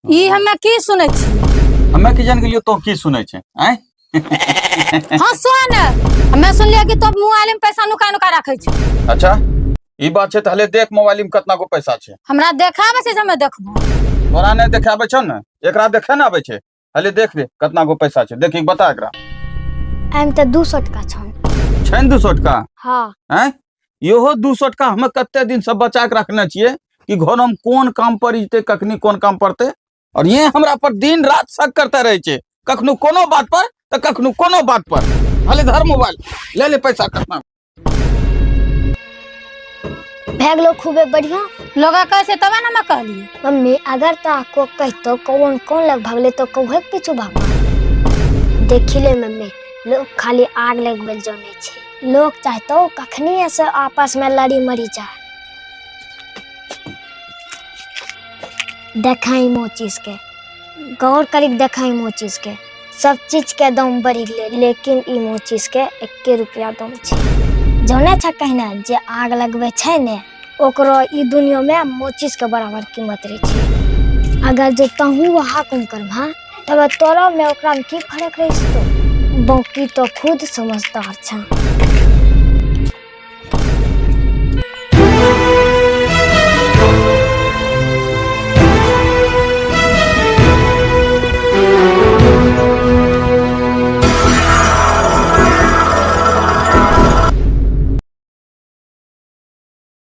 ई हमे की सुनै छी? हमे की जान गेलियो तो की सुनै छै आँय? हाँ सुन, हमे सुनलियै कि तो मोबाइल में पैसा नुका नुका राखै छै। अच्छा ई बात छै, तऽ हले देख मोबाइल में कतना को पैसा छै। हमरा देखाबै छै जे हमे देखबो। तोरा नहि देखाबै छौ ने, एकरा देखे ने आबै छै। हले देख रे कतना को पैसा छै, देखी बता एकरा। एहिमे तऽ 200 टका छन। छै ने 200 टका? हाँ। आँय, इहो 200 टका हमे कते दिन से बचा के रखने छियै कि घर हम कोन काम पड़ी जेतै, कखनी कोन काम पड़तै। और ये हमरा पर दिन रात शक करते रहे छै, कखनो कोनो बात पर तऽ कखनो कोनो बात पर। हले धर मोबाइल, ले ले पैसा कतना भए गेलो। खूबे बढ़िया। लोग कहै छै तबे ने हमे कहलियै। मम्मी, अगर तोरा को कहतो कौन कौन लग भागले तो कौहे के पीछू भागबा। देखी ले मम्मी, लोग खाली आग लगबै लए जानै छै। लोग चाहतो कखनी ऐसे आपस में लड़ी मरी जाए। देखाई मोचिस के गौर करी के, देखाई मोचिस के सब चीज के दाम बढ़ि गेलै, लेकिन ई मोचिस के 1 रुपया दाम छै। जानै छ कहना जे आग लगबै छै ने, ओकरो ई दुनिया में मोचिस के बराबर कीमत रहै छै। अगर जे तहूँ वहाँ कुम करबा तब तोरा में ओकरा में की फर्क रही? तो बाकी तो खुद समझदार छ।